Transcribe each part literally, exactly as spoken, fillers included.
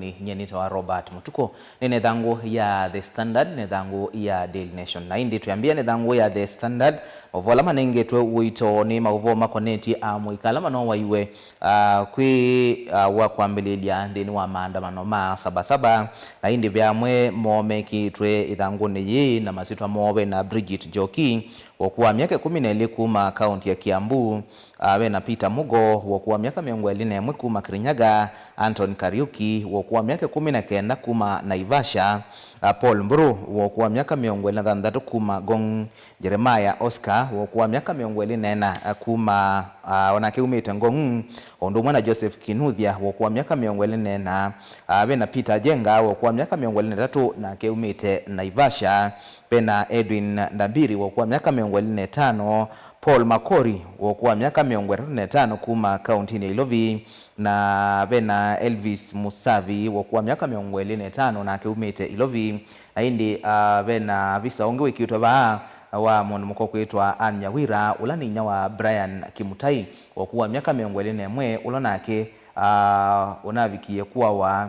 Nĩ nyie nĩtawa Robert Mũtukũ. Nĩ nĩ ĩthangũ ya The Standard, nĩ ĩthangũ ya Daily Nation. Na ĩndĩ twĩambĩĩa nĩ ĩthangũ ya The Standard, maũvoo ala manengetwe ũito nĩ maũvoo makonetye amũika ala manowaiwe, ah, kwĩ, ah, wa kwambĩlĩlya nthĩnĩ wa maandamano ma Saba Saba. Na ĩndĩ ve amwe moo mekĩĩtwe ĩthangũnĩ yĩĩ na masyĩtwa moo ve na Bridget Njoki, wa ũkũũ wa myaka ĩkũmi na ĩlĩ kuma kaũnti ya Kiambu, ah, ve na Peter Mugo, wa ũkũũ wa myaka mĩongo ĩlĩ na ĩmwe kuma Kirinyaga, Anton Kariuki, wa ũkũũ wa myaka ĩkũmi na kenda kuma Naivasha, ah, Paul Mburu, wa ũkũũ wa myaka mĩongo ĩlĩ na thanthatũ kuma Ngong, Jeremiah Oscar, wa ũkũũ wa myaka mĩongo ĩlĩ na ĩna, ah, kuma, ah, o nake umĩte Ngong, o ũndũ ũmwe na Joseph Kinuthia, wa ũkũũ wa myaka mĩongo ĩlĩ na ĩna, ah, ve na Peter Jenga, wa ũkũũ wa myaka mĩongo ĩlĩ na ĩtatũ, nake umĩte Naivasha, ve na Edwin Ndambiri, wa ũkũũ wa myaka mĩongo ĩlĩ na ĩtano, Paul Makori, wa ũkũũ wa myaka mĩongo ĩtatũ na ĩtano kuma kaũntinĩ ya Ilovi, na ve na Elvis Musavi, wa ũkũũ wa myaka mĩongo ĩlĩ na ĩtano, nake umĩte Ilovi. Na ĩndĩ, ah, ve na visa ũngĩ wĩkĩtwe vaa wa mũndũ mũka ũkwĩtwa Anne Nyawira, ũla nĩ inya wa Brian Kimutai, wa ũkũũ wa myaka mĩongo ĩlĩ na ĩmwe, ũla nake, ah, ũnavikie kũawa,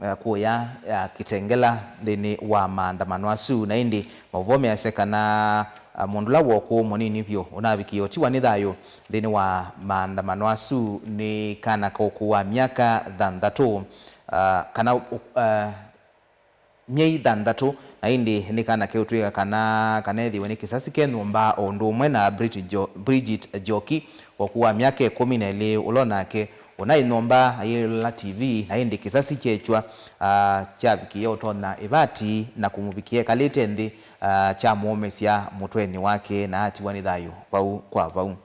eh, kũya ya Kitengela nthĩnĩ wa maandamano asu. Na ĩndĩ maũvoo measya kana, ah, mũndũ ũla wa ũkũũ mũnini vyũ ũnavikie ũtiwa nĩ thayũ nthĩnĩ wa maandamano asu nĩ kana ka ũkũũ wa myaka thanthatũ, ah, kana, ah, myei thanthatũ, na ĩndĩ nĩ kana keũtw'ĩka kana, kana ethĩwe nĩ kĩsasi ke nyũmba o ũndũ ũmwe na Bridget Jo-, Bridget Njoki, wa ũkũũ wa myaka ĩkũmi na ĩlĩ, ũla o nake ũnaĩ nyũmba ayĩlola T V, na ĩndĩ kĩsasi kyekywa, ah, kyavikĩie ũtonya ĩvati na kũmũvikĩa ekalĩte nthĩ, ah, kyamũũmĩsya mũtwenĩ wake na atiwa nĩ thayũ vau kwa vau.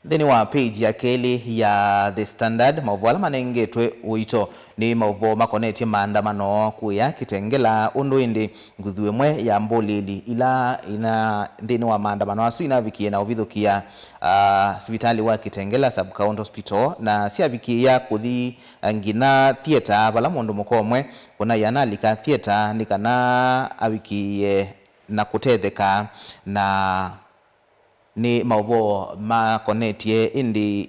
Nthĩnĩ wa page ya kelĩ ya The Standard, maũvoo ala manengetwe ũito nĩ maũvoo makonetye maandamano kũya Kitengela, ũndũ ĩndĩ nguthu ĩmwe ya mbũlĩli ila ina nthĩnĩ wa maandamano asu inavikie na ũvithũkĩa, ah, sivitalĩ wa Kitengela Sub-County Hospital, na syavikĩĩa kũthi, ah, nginya theatre, vala mũndũ mũka ũmwe ũnaĩ analika theatre nĩ kana avikĩĩe na kũtetheka na nĩ maũvoo makonetye ĩndĩ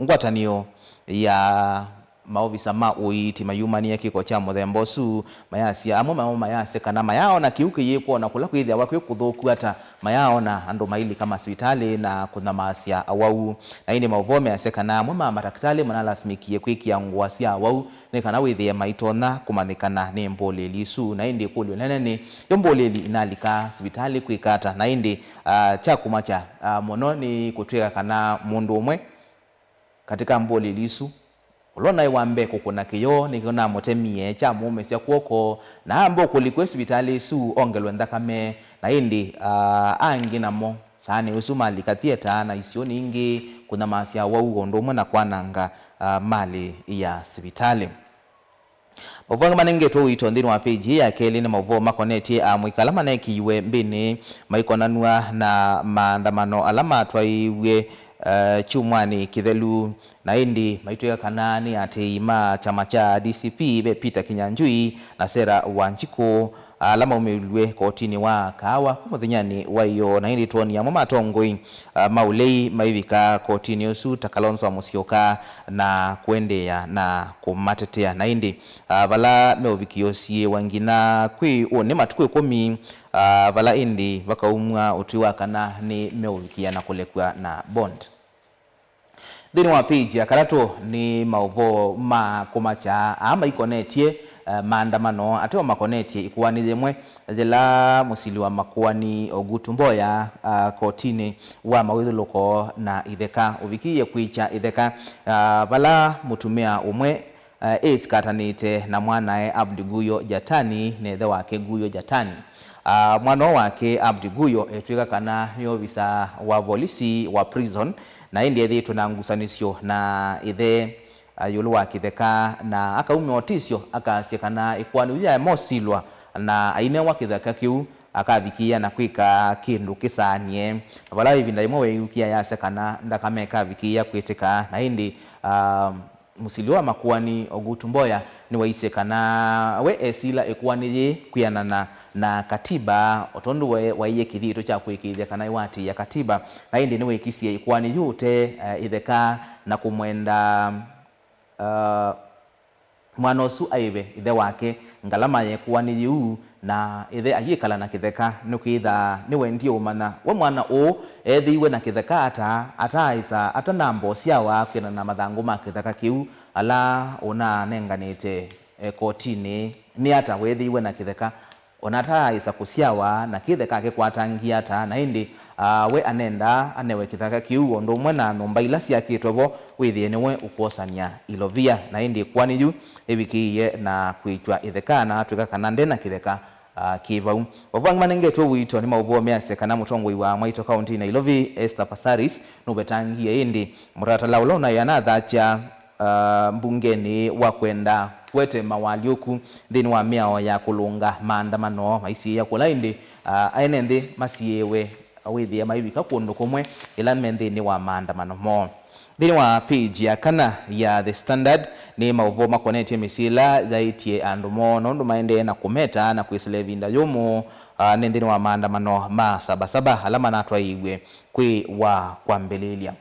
ngwatanĩo ya maovisa ma ũiiti mayumanie kĩko kya mũthemba ũsu, mayasya, amwe mamo mayasya kana mayaaona kĩu kĩyĩkwona kũla kwĩthĩawa kwĩ kũthũku ata, mayaaona andũ mailika masivitalĩ na kũnyamasya awau. Na ĩndĩ maũvoo measya kana amwe ma matakĩtalĩ manalasimĩkie kwĩkĩa ngũa sya awau nĩ kana wĩthĩe maitonya kũmanyĩkana nĩ mbũlĩli isu. Na ĩndĩ ĩkũlyo nene nĩ, yo mbũlĩli inalika sivitalĩ kwĩka ata? Na ĩndĩ, ah, kya kũmakya, ah, mũno nĩ kũtw'ĩka kana mũndũ ũmwe katĩ ka mbũlĩli isu, ũla ũnaĩ wa mbee kũkũna kĩyoo nĩkĩnamũtemie kyamũũmĩsya kw'oko, na amba ũkũlikwa sivitalĩ isu ongelwe nthakame. Na ĩndĩ, ah, angĩ namo saanĩ ũsu malika thieta na isionĩ ingĩ kũnyamasya awau o ũndũ ũmwe na kwananga, ah, malĩ ya sivitalĩ. Maũvoo angĩ manengetwe ũito nthĩnĩ wa page ĩĩ ya kelĩ nĩ maũvoo makonetye amũika ala manekiiwe mbĩnĩ maikonanw'a na maandamano ala matwaiwe, eh, kyumwanĩ kĩthelu, na ĩndĩ maitw'ĩka kana nĩ atĩĩi ma kyama kya D C P ve Peter Kinyanjui na Sarah Wanjikũ, ala maumĩlw'e kotinĩ wa kaawa kwa mũthenyanĩ wa ĩyoo, na ĩndĩ twonie amwe ma atongoi, ah, ma ũlei maivika kotinĩ ũsu ta Kalonzo wa Musyoka na kũendeea na kũmatetea. Na ĩndĩ, ah, vala meũvikĩĩo syĩwa nginya kwĩ ũnĩ matukũ ĩkũmi, ah, vala ĩndĩ vakaumw'a ũtwi wa kana nĩ meũvikĩa na kũlekw'a na bond. Nthĩnĩ wa page ya katatũ nĩ maũvoo ma kũmakya aa maikonetye, eh, maandamano, ateo makonetye ĩkoani yĩmwe yĩla mũsili wa makoani Ogutu Mboya, ah, kotinĩ wa mawĩthũlũko na itheka ũvikĩie kwĩkya itheka, ah, vala mũtumĩa ũmwe, ah, ĩsikatanĩte na mwanae Abdi Guyo Jatani na ĩthe wake Guyo Jatani. Ah, mwana ũũ wake Abdi Guyo etw'ĩka kana nĩ ovisa wa volisi wa prison, na ĩndĩ ethĩĩtwe na ngusanĩsyo na ĩthe, ah, ĩũlũ wa kĩtheka, na akaumya ũtĩsyo akasya kana ĩkoani yu yaĩ mosilwa na ainewa kĩtheka kĩu akavikĩĩa na kwĩka kĩndũ kĩsaanie. Vala ĩvinda yĩmwe weeyũkia yasya kana nthakame ĩkavikĩĩa kwĩtĩka, na ĩndĩ, ah, mũsili wa makoani Ogutu Mboya nĩwaisye kana we esila ĩkoani yĩĩ kwĩanana na katiba, o tondũ we waĩie kĩthito kya kũĩkĩĩthya kana ĩwatĩĩa katiba, na ĩndĩ nĩwĩkisye ĩkoani yu ũte, eh, ĩtheka na kũmwenda, eh, mwana ũsu aĩve ĩthe wake ngalama yekũanĩ yĩu, na ĩthe ayĩkala na kĩtheka, nĩkwĩtha nĩwendie ũmanya we mwana ũũ eethĩiwe na kĩtheka ata, ataaĩsa ata namba ũsyawa kwĩana na mathangũ ma kĩtheka kĩu ala ũnanenganĩte, e, kotinĩ. Nĩ ata weethĩiwe na kĩtheka? Ona ataaĩsa kũsyawa, na kĩtheka akĩkwatangie ata? Na ĩndĩ, ah, we anendaa anewe kĩtheka kĩu o ũndũ ũmwe na nyũmba ila syakĩtwe vo, wĩthĩe nĩwe ũkwosany'a ilovia. Na ĩndĩ ĩkoani yu ĩvikĩĩie na kwĩtw'a ĩtheka, na atw'ĩka kana nde na kĩtheka, ah, kĩ vau. Vau angĩ manengetwe ũito nĩ maũvoo measya kana mũtongoi wa Mwaitũ kaũntĩnĩ Nairobi, Esther Passaris, nũvetangie ĩndĩ mũtalatala ũla ũnaĩ anathakya ah, mbungenĩ wa kwenda kũete mawalyũku nthĩnĩ wa mĩao ya kũlũnga maandamano, maisiĩĩa kũla ĩndĩ, ah, ene nthĩ masiĩĩwe wĩthĩe maivika kũndũ kũmwe ĩla me nthĩnĩ wa maandamano moo. Nthĩnĩ wa page ya kana ya The Standard nĩ maũvoo makonetye mĩsyĩ ĩla yaĩtye andũ moo nũndũ maendee na kũmeta na kwĩsĩla ĩvinda yũmũ, ah, nĩ nthĩnĩ wa maandamano ma Sabasaba ala manatwaĩiw'e kwĩ wa kwambĩlĩĩlya.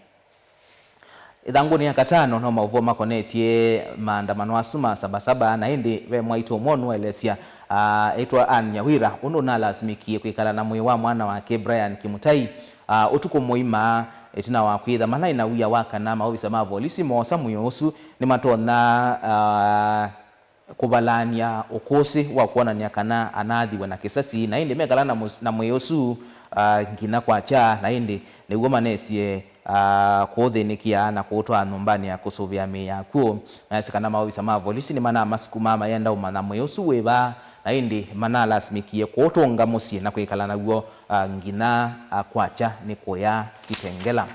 Ĩthangũnĩ ya katano no maũvoo makonetye maandamano asu ma Sabasaba, na ĩndĩ ve mwaitũ ũmwe ũnũelesya, ah, ĩtwa Ann Nyawira, ũndũ ũnalasimĩkie kwĩkala na mwĩĩ wa mwana wake Brian Kimutai, ah, ũtukũ mũima, ĩtina wa kwĩtha malaĩ na wia wa kana maovisa ma volisi moosa mwĩĩ ũsu nĩmatonya, ah, kũvalany'a ũkũsĩ wa kwonany'a kana anaathiwe na kĩsasi, na ĩndĩ mekala na mũs-, na mwĩĩ ũsu, ah, nginya kwakya, na ĩndĩ nĩw'o manesie, ah, kũũthĩnĩkĩa na kũũtwaa nyũmbanĩ ya kũsũvĩa mĩĩ ya akw'ũ. Mayasya kana maovisa ma volisi nĩmanamasukuma mayenda ũmanya mwĩĩ ũsu wĩ va, na ĩndĩ manalasimĩkie kũũtũnga mũsyĩ na kwĩkala naw'o, ah, nginya, ah, kwakya nĩ kũya Kitengela.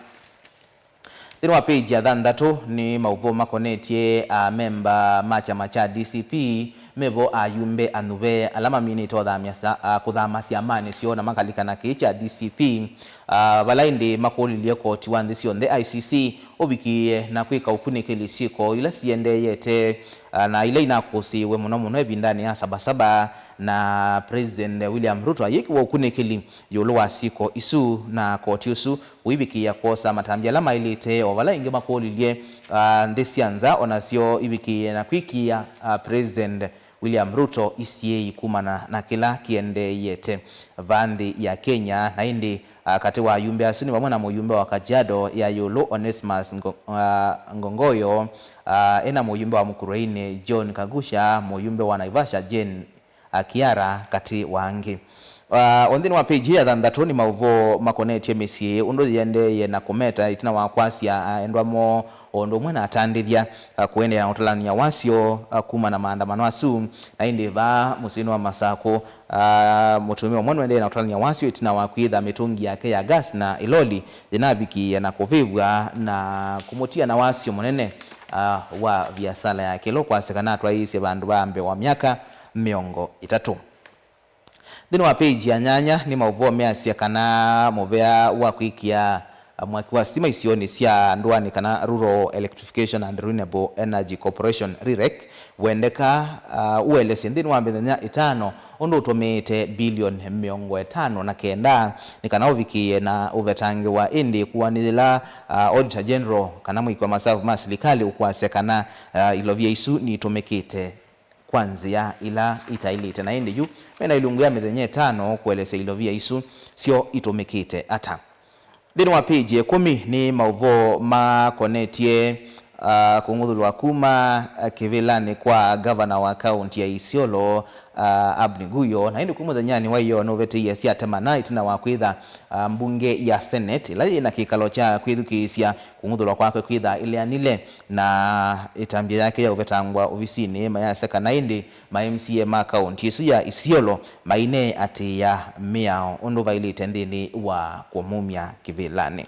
Nthĩnĩ wa page ya thanthatũ nĩ maũvoo makonetye amemba ma kyama kya D C P, mevo ayumbe anyuve ala maminĩte ũthamya sa-, a, kũthama syamanĩ syoo na makalika na kĩĩ kya D C P, a, vala ĩndĩ makũlilye koti wa nthĩ syonthe, I C C, ũvikĩĩe na kwĩka ũkunĩkĩli syĩko ila siendeeyete, a, na ila inakũsĩĩwe mũno mũno ĩvindanĩ ya Sabasaba, na President William Ruto ayĩkiwa ũkunĩkĩli ĩũlũ wa syĩko isu, na koti ũsu ũivikĩĩa kwosa matambya ala maĩlĩte, o vala ĩngĩ makũlilye, ah, nthĩ sya nza o nasyo ivikĩĩe na kwĩkĩĩa, ah, President William Ruto isyĩĩ kumana na kĩla kĩendeeyete va nthĩ ya Kenya. Na ĩndĩ, ah, katĩ wa ayumbe asu nĩ vamwe na mũyumbe wa Kajiado ya ĩũlũ Onesmus Ngo-, ah, Ngongoyo, ah, ena mũyumbe wa Mukurweini John Kagusha, mũyumbe wa Naivasha Jane a Kiara katĩ wa angĩ. Ah, o nthĩnĩ wa page ya thanthatũ nĩ maũvoo makonetye mĩsyĩ, ũndũ yĩendeeye na kũmeta ĩtina wa kwasya aendwa moo, o ũndũ ũmwe na atandĩthya, ah, kũendeea na ũtalany'a wasyo, ah, kuma na maandamano asu. Na ĩndĩ vaa mũsyĩnĩ wa Masakũ, ah, mũtumĩa ũmwe nũendeee na ũtalany'a wasyo ĩtina wa kwĩtha mĩtũngi yake ya gas na ĩloli yĩnavikie na kũvĩvw'a na kũmũtia na wasyo mũnene, ah, wa viasala yake, ĩla ũkwasya kana atwaĩĩsye vandũ va mbee wa myaka mĩongo ĩtatũ. Nthĩnĩ wa page ya nyanya nĩ maũvoo measya kana mũvea wa kwĩkĩa mwaki wa sitima isionĩ sya ndũanĩ kana Rural Electrification and Renewable Energy Corporation, REREC, wendeka, ah, ũelesye nthĩnĩ wa mĩthenya ĩtano ũndũ ũtũmĩĩte bilioni mĩongo ĩtano na kenda nĩ kana ũvikĩĩe na ũvetangĩwa, ĩndĩ ĩkuanĩ yĩla, ah, Auditor General kana mwĩki wa masavu ma silikalĩ ũkwasya kana, ah, ilovia isu nitũmĩkĩte kwa nzĩa ila itaĩlĩte, na ĩndĩ yu mena ilungu ya mĩthenya ĩtano kũelesya ilovia isu syo itũmĩkĩte ata. Nthĩnĩ wa page ya ĩkũmi nĩ maũvoo makonetye, ah, kũng'uthũlwa kuma, ah, kĩvĩlanĩ kwa ngavana wa kaũnti ya Isiolo, ah, Abdi Guyo, na ĩndĩ kuma mũthenyanĩ wa ĩyoo nũveteie syatemana ĩtina wa kwĩtha, ah, mbunge ya Senate ĩla yĩ na kĩkalo kya kwĩthukĩĩsya kũng'uthũlwa kwake kwĩtha ĩleanile na ĩtambya yake ya ũvetangwa ovisinĩ, mayasya kana ĩndĩ ma M C A ma kaũnti ĩsu ya Isiolo maineatĩĩa mĩao ũndũ vaĩlĩte nthĩnĩ wa kũmumya kĩvĩlanĩ.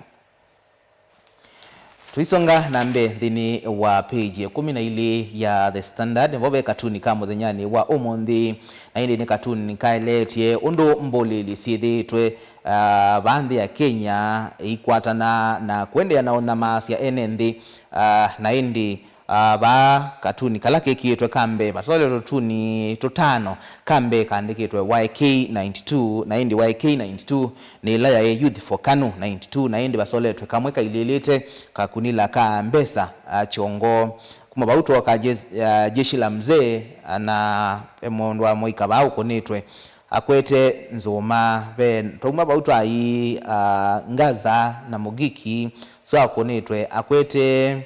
Tũisonga na mbee nthĩnĩ wa page ya ĩkũmi na ilĩ ya The Standard, nĩvo ve katuni ka mũthenyanĩ wa ũmũnthĩ, na ĩndĩ nĩ katuni kaeleetye ũndũ mbũlĩlĩ syĩthĩĩtwe, ah, vaa nthĩ ya Kenya ikwatana na kũendeea na ũnyamaasya ene nthĩ, ah, na ĩndĩ Ah, vaa katuni kala kĩkĩĩtwe ka mbee, vasoletwe tũtuni tũtano. Ka mbee kaandĩkĩtwe Y K ninety-two, na ĩndĩ Y K ninety-two nĩ ĩla yaĩ Youth for KANU ninety-two, na ĩndĩ vasoletwe kamwe kailĩlĩte kakunila ka mbesa, ah, kyongo, Kuma vau twoka Jes-, ah, Jeshi la Mzee, ah, na e mũndũ wa mũika vaa ũkũnĩtwe akwete nzũma. Ve, twauma vau twaĩ, ah, Ngaza na Mũgiki, so akũnĩtwe akwete,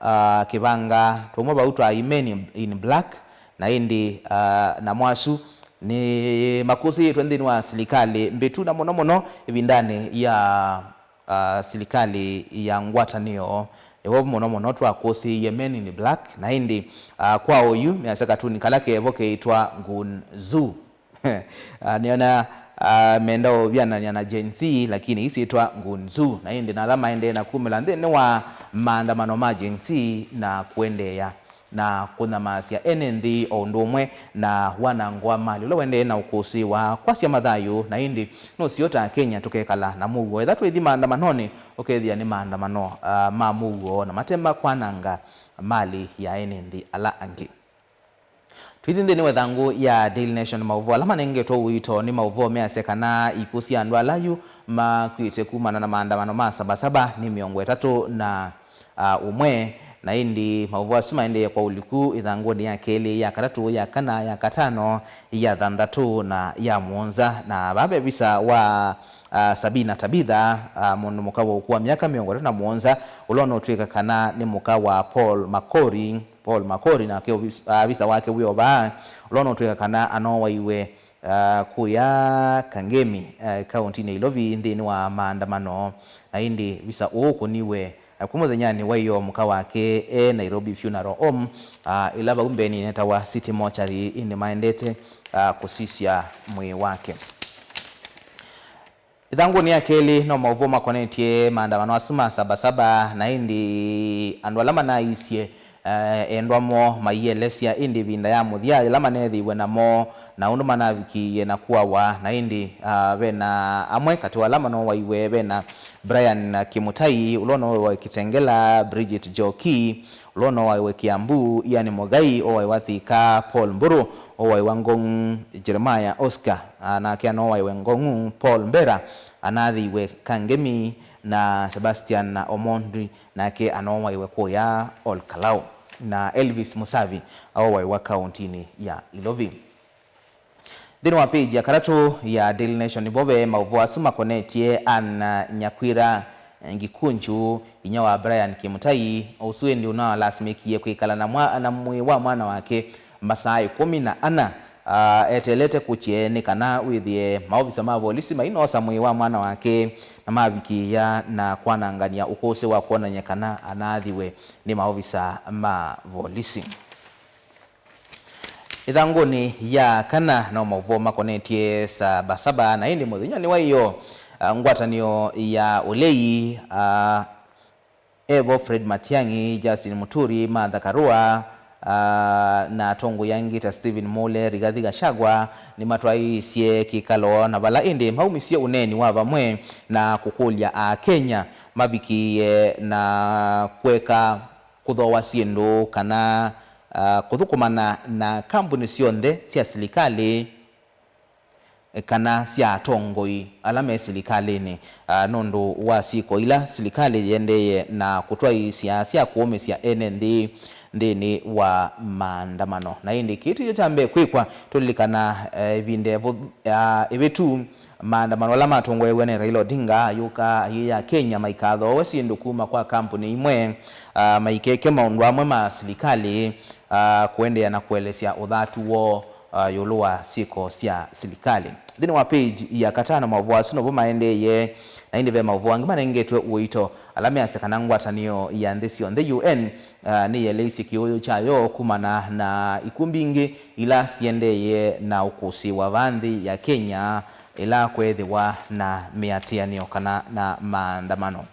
ah, kĩvanga. Twauma vau twaĩ Men in, in Black, na ĩndĩ, ah, na mwasu nĩ makũsĩĩtwe nthĩnĩ wa silikalĩ mbĩtu, na mũno mũno ĩvindanĩ ya ah, silikalĩ ya ngwatanĩo. Nĩvo mũno mũno twakũsĩĩie Men in Black, na ĩndĩ, ah, kwa oyu measya katuni kala kevo keĩtwa Ngun Zoo. Ah, nĩona, ah, menda ũvyanany'a na Gen Z, lakini isyĩtwa Ngun Zoo, na ĩndĩ na ala maendee na kumĩla nthĩnĩ wa maandamano ma Gen Z na kũendeea na kũnyamasya ene nthĩ, o ũndũ ũmwe na wanango wa mali ũla ũendee na ũkũsĩĩwa, kwasya mathayũ. Na ĩndĩ nũseo ta Akenya tũkekala na mũuo? Ethĩwa twĩthi maandamanonĩ, ũkethĩa nĩ maandamano, ah, ma mũuo na mate ma kwananga mali ya ene nthĩ ala angĩ. Twĩthi nthĩnĩ wa ĩthangũ ya Daily Nation, maũvoo ala manengetwe ũito nĩ maũvoo measya kana ikw'ũ sya andũ ala yu makw'ĩte kumana na maandamano ma Sabasaba nĩ mĩongo ĩtatũ na ah, ũmwe, na ĩndĩ maũvoo asu maendee kwa ũliku ĩthangũnĩ ya kelĩ, ya katatũ, ya kana, ya katano, ya thanthatũ, na ya mũonza. Na vaa ve visa wa, ah, Sabina Tabitha, ah, mũndũ mũka wa ũkũũ wa myaka mĩongo ĩtatũ na mũonza, ũla ũnotw'ĩka kana nĩ mũka wa Paul Makori. Paul Makori nake ũvis-, ah, visa wake wĩ o vaa, ũla ũnotw'ĩka kana anowaiwe ah, kũya Kangemi, ah, kaũntinĩ ya Ilovi nthĩnĩ wa maandamano. Na ĩndĩ visa ũũ ũkũniwe, ah, kuma mũthenyanĩ wa ĩyoo mũka wake e Nairobi Funeral Home, ah, ĩla vau mbeenĩ ĩnetawa City Mortuary, ĩndĩ maendete, ah, kũsisya mwĩĩ wake. Ĩthangũnĩ ya kelĩ no maũvoo makonetye maandamano asu ma Sabasaba, na ĩndĩ andũ ala manaisye, eh, endwa moo maielesya, ĩndĩ ĩvinda ya mũthya yĩla maneethĩiwe namo na ũndũ manavikiie na kũawa, na ĩndĩ, ah, ve na amwe katĩ wa ala manowaiwe ve na Brian Kimutai, ũla ũnowaiwe Kitengela, Bridget Njoki, ũla ũnowaiwe Kiambu, Ian Mugai, owaiwa Thika, Paul Mburu, owaiwa Ngong'u, Jeremiah Oscar, ah, nake anowaiwe Ngong'u, Paul Mbera, anathĩiwe Kangemi, na Sebastian Omondi, nake anowaiwe kũya Ol Kalou, na Elvis Musavi, awaiwa kaũntinĩ ya Ilovi. Nthĩnĩ wa page ya katatũ ya Daily Nation nĩvo ve maũvoo asu makonetye Anne Nyakwira Ngikunju, inyia wa Brian Kimutai, ũsu ĩndĩ ũnalasimĩkie kwĩkala na mwa-, na mwĩĩ wa mwana wake masaa ĩkũmi na ana, ah, eteelete kũkye nĩ kana wĩthĩe maovisa ma volisi mainosa mwĩĩ wa mwana wake na mavikĩĩa na kwanangany'a ũkũsĩ wa kwonany'a kana anaathiwe nĩ maovisa ma volisi. Ĩthangũnĩ ya kana no maũvoo makonetye Sabasaba, na ĩndĩ mũthenyanĩ wa ĩyoo, ah, ngwatanĩo ya ũlei, ah, evo Fred Matiang'i, Justin Muturi, Martha Karua, ah, na atongoi angĩ ta Stephen Mule, Rigathi Gachagua nĩmatwaĩĩsye kĩkalo, na vala ĩndĩ maumisye ũneeni wa vamwe na kũkũlya Akenya mavikĩĩe na kweka kũthooa syĩndũ kana, ah, kũthũkũmana na kambuni syonthe sya silikalĩ, eh, kana sya atongoi ala me silikalĩnĩ, ah, nũndũ wa syĩko ila silikalĩ yĩendeeye na kũtwaĩĩsya sya kũũmĩsya ene nthĩ nthĩnĩ wa maandamano. Na ĩndĩ kĩĩ tikyo kya mbee kwĩkwa. Tũlilikana, eh, ĩvinda ĩvũ-, ah, ĩvĩtu, maandamano ala matongoew'e nĩ Raila Odinga ayũka ayĩya Kenya maikathoowe syĩndũ kuma kwa kambuni imwe, ah, maikeke maũndũ amwe ma silikalĩ, ah, kũendeea na kũelesya ũthatu woo, ah, ĩũlũ wa syĩko sya silikalĩ. Nthĩnĩ wa page ya katano, maũvoo asu novo maendeeye, na ĩndĩ ve maũvoo angĩ manengetwe ũito ala measya kana ngwatanĩo ya nthĩ syonthe, U N, ah, nĩyeleisye kĩũũyũ kyayo kumana na ikw'ũ mbingĩ ila siendeeye na ũkũsĩĩwa vaa nthĩ ya Kenya ĩla kweethĩwa na mĩatĩanĩo kana na maandamano.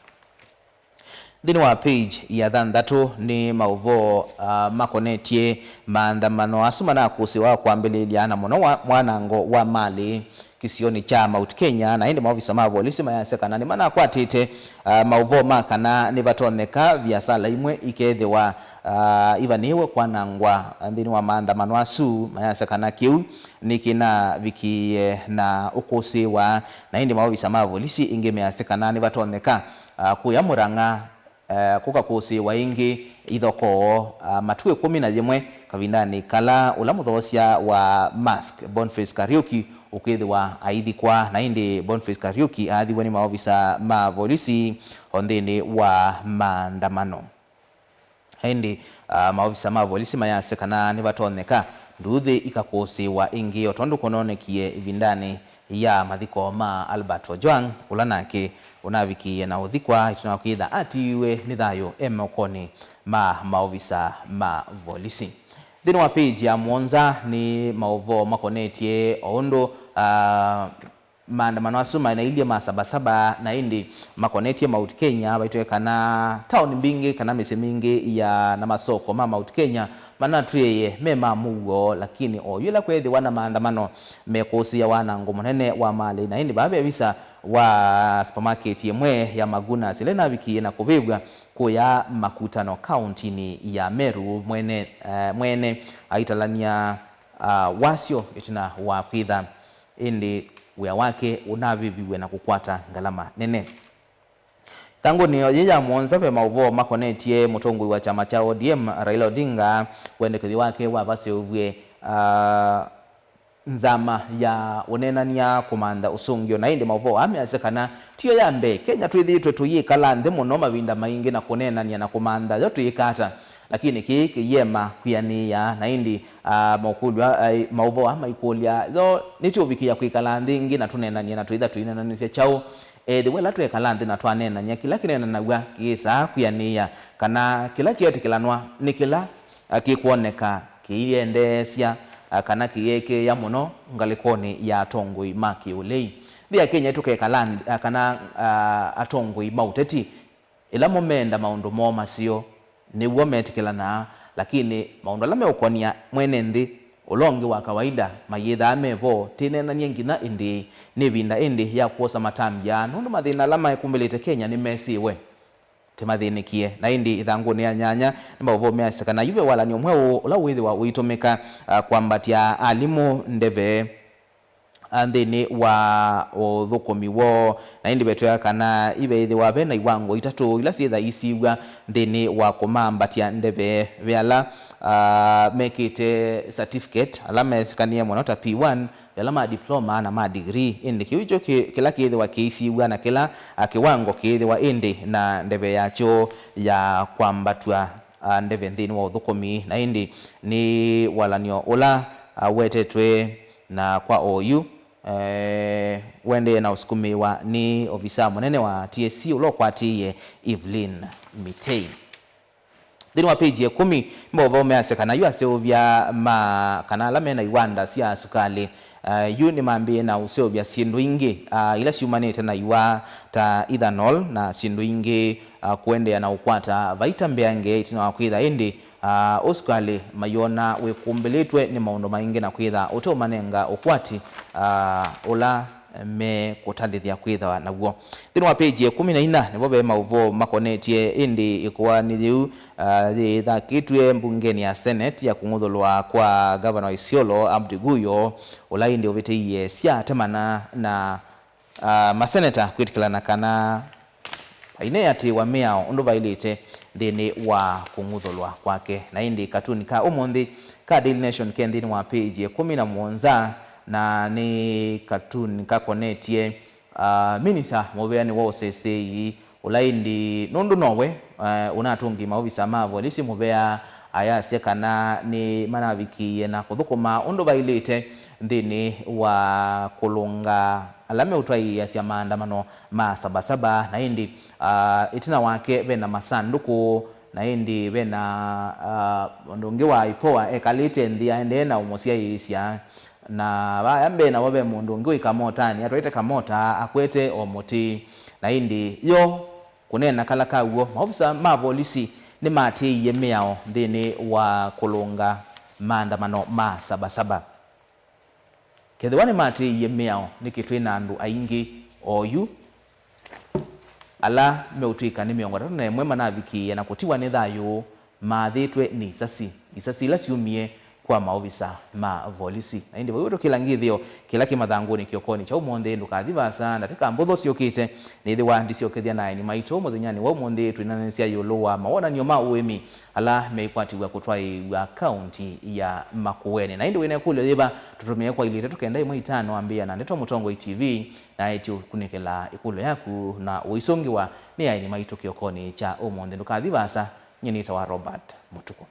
Nthĩnĩ wa page ya thanthatũ nĩ maũvoo, ah, makonetye maandamano asu manakũsĩĩwa kwambĩlĩlya, na mũno wa mwanango wa malĩ kĩsionĩ kya Mount Kenya, na ĩndĩ maovisa ma volisi mayasya kana nĩmanakwatĩte, ah, maũvoo ma kana nĩvatonyeka viasala imwe ikeethĩwa, ah, ivanĩĩwe kwanangwa nthĩnĩ wa maandamano asu. Mayasya kana kĩu nĩkĩnavikĩĩe na ũkũsĩĩwa, na ĩndĩ maovisa ma volisi ĩngĩ measya kana nĩvatonyeka, ah, kũya Murang'a, eh, kũkakũsĩĩwa ĩngĩ, ithokoo, ah, matukũ ĩkũmi na yĩmwe kavindanĩ kala ũla mũthoosya wa Mask, Boniface Kariuki, ũkĩthĩwa aithikwa. Na ĩndĩ Boniface Kariuki aathiwe nĩ maovisa ma volisi o nthĩnĩ wa maandamano. Ĩndĩ, ah, maovisa ma volisi mayasya kana nĩvatonyeka nduuthĩ ikakũsĩĩwa ĩngĩ, o tondũ kũnoonekie ĩvindanĩ ya mathiko ma Albert Ojwang, ũla nake ũnavikie na ũthikwa ĩtina wa kwĩtha atiiwe nĩ thayũ e mokonĩ ma maovisa ma volisi. Nthĩnĩ wa page ya mũonza nĩ maũvoo makonetye o ũndũ, ah, maandamano asu maenailyĩ ma Sabasaba, na ĩndĩ makonetye Mount Kenya, vaitwe kana taoni mbingĩ kana mĩsyĩ mingĩ ya na masoko ma Mount Kenya manatwĩe me ma mũuo, lakini o yĩla kwethĩwa na maandamano mekũsĩĩa wanango mũnene wa malĩ. Na ĩndĩ vaa ve visa wa supermarket ĩmwe ya Magunas ĩla ĩnavikie na kũvĩvw'a kũya Makutano kauntinĩ ya Meru, mwene, eh, mwene aitalany'a, ah, wasyo ĩtina wa kwĩtha ĩndĩ wĩa wake ũnavĩviw'e na kũkwata ngalama nene. Ĩthangũnĩ yĩĩ ya mũonza ve maũvoo makonetye mũtongoi wa kyama kya O D M, Raila Odinga, wendekethyo wake wavaseũvw'e, ah, nzama ya ũneenany'a kũmantha ũsũngĩo. Na ĩndĩ maũvoo aa measya kana tiyo ya mbee. Kenya twĩthĩĩtwe tũyĩkala nthĩ mũno mavinda maingĩ na kũneenany'a na kũmantha yo twĩĩka ata. Lakini kĩĩ kĩyĩema kwĩanĩĩa. Na ĩndĩ, ah, maũkũlyo, ah, maũvoo aa maikũlya yo nĩtũũvikĩĩa kwĩkala nthĩ ĩngĩ na tũneenany'e na twĩtha tũineenanĩsya kyaũ? Ethĩwa ĩla twekala nthĩ na twaneenany'a, kĩla kĩneenanaw'a kĩĩsaa kwĩanĩĩa, kana kĩla kyeetĩkĩlanwa nĩ kĩla, a, kĩkwoneka kĩiyendeesya, a, kana kĩyeekĩĩa mũno ngalĩkonĩ ya atongoi ma kĩũlei. Nthĩ ya Kenya tũkekala nthĩ, a, kana, a, atongoi ma ũteti, ĩla mo meenda maũndũ moo maseo, nĩw'o metĩkĩlanaa, lakini maũndũ ala meũkonia mwene nthĩ, ũla ũngĩ wa kawaida, mayĩthaa me vo. Tĩneenany'e nginya ĩndĩĩ? Nĩ ĩvinda ĩndĩ ya kwosa matambya, nũndũ mathĩna ala maĩkumbĩlĩte Kenya nĩmesĩwe? Tĩmathĩnĩkie. Na ĩndĩ ĩthangũnĩ ya nyanya, nĩ maũvoo measya kana yu ve walany'o mweũ ũla wĩthĩwa ũitũmĩka, ah, kwambatya alimũ ndeve, ah, nthĩnĩ wa ũthũkũmi woo. Na ĩndĩ vetwĩa kana iveĩthĩwa ve na iwango itatũ ila syĩtha isiw'a nthĩnĩ wa kũmambatya ndeve, ve ala, ah, mekĩte certificate, ala meesĩkanĩe mũno ta P one, ve ala ma diploma na ma degree. Ĩndĩ kĩu nĩkyo kĩ-, kĩla kĩĩthĩwa kĩisiw'a na kĩla, ah, kĩwango kĩĩthĩwa ĩndĩ na ndeve yakyo ya kwambatw'a, ah, ndeve nthĩnĩ wa ũthũkũmi. Na ĩndĩ nĩ walany'o ũla, ah, wetetwe na kwa oyu, eh, ũendee na ũsukumĩĩwa nĩ ovisa mũnene wa T S C ũla ũkwatĩĩe Evelyn Mitei. Nthĩnĩ wa page ya ĩkũmi, maũvoo measya kana yu aseũvya ma, kana ala me na iwanda sya sukalĩ, ah, yu nĩmambĩĩe na ũseũvya syĩndũ ingĩ, ah, ila syumanĩte na iwa ta ethanol na syĩndũ ingĩ, ah, kũendeea na ũkwata vaita mbeange ĩtina wa kwĩtha ĩndĩ, ah, ũsukalĩ mayona wĩkumbĩlĩtwe nĩ maũndũ maingĩ na kwĩtha ũteũmanenga ũkwati, ah, ũla mekũtalĩthya kwĩthawa naw'o. Nthĩnĩ wa page ya ĩkũmi na inya nĩvo ve maũvoo makonetye ĩndĩ ĩkoani yĩu, ah, yĩthakĩtw'e mbungenĩ ya Senate ya kũng'uthũlwa kwa Ngavana wa Isiolo, Abdi Guyo, ũla ĩndĩ ũvĩtĩie syatemana na, ah, maseneta kwĩtĩkĩlana kana aineatĩĩwa mĩao ũndũ vaĩlĩte nthĩnĩ wa kũng'uthũlwa kwake. Na ĩndĩ katuni ka ũmũnthĩ ka Daily Nation ke nthĩnĩ wa page ya ĩkũmi na mũonza, na nĩ katuni kakonetye, ah, minista mũveanĩ wa ũseseei, ũla ĩndĩ nũndũ nowe, eh, ũnatũngĩie maovisa ma volisi mũvea, ayasya kana nĩ manavikĩie na kũthũkũma ũndũ vaĩlĩte nthĩnĩ wa kũlũnga ala meũtwaĩĩasya maandamano ma Sabasaba. Na ĩndĩ, ah, ĩtina wake ve na masandũkũ, na ĩndĩ ve na, ah, mũndũ ũngĩ wa IPOA ekalĩte nthĩ aendee na ũmũsyaĩĩsya. Na vaya mbee navo ve mũndũ ũngĩ wĩ kamotanĩ, atwaĩte kamota, akwete o mũtĩ. Na ĩndĩ yo kũneena kala ka w'o, maovisa ma volisi nĩmaatĩĩie mĩao nthĩnĩ wa kũlũnga maandamano ma Sabasaba. Kethĩwa nĩmaatĩĩie mĩao, nĩkĩ twĩ na andũ aingĩ oyu ala meũtw'ĩka nĩ mĩongo ĩtatũ na ĩmwe manavikĩĩa na kũtiwa nĩ thayũ maathĩtwe nĩ isasi, isasi ila syumie kwa maovisa ma volisi. Na ĩndĩ vau tũkĩla ngĩthĩo kĩla kĩ mathangũnĩ kĩokonĩ kya ũmũnthĩ, ndũkathi vaasa, ndatĩka mbũthũ syũkĩte, nĩthĩwa ndisyokethya na aeni maitũ mũthenyanĩ wa ũmũnthĩ twĩnanĩsya ĩũlũ wa mawonany'o ma ũĩmi ala meĩkwatĩw'a kũtwaĩĩw'a kaunti ya Makueni. Na ĩndĩ wĩ na ĩkũlyo yĩva, tũtũmĩe kwa ilĩ itatũ kenda ĩmwe itano ambĩĩa na Ndeto Mũtongoi T V, na ĩtĩ ũkunĩkĩla ĩkũlyo yaku na ũisũngĩwa nĩ aeni maitũ kĩokonĩ kya ũmũnthĩ. Ndũkathi vaasa, nyie nĩtawa Robert Mũtuku.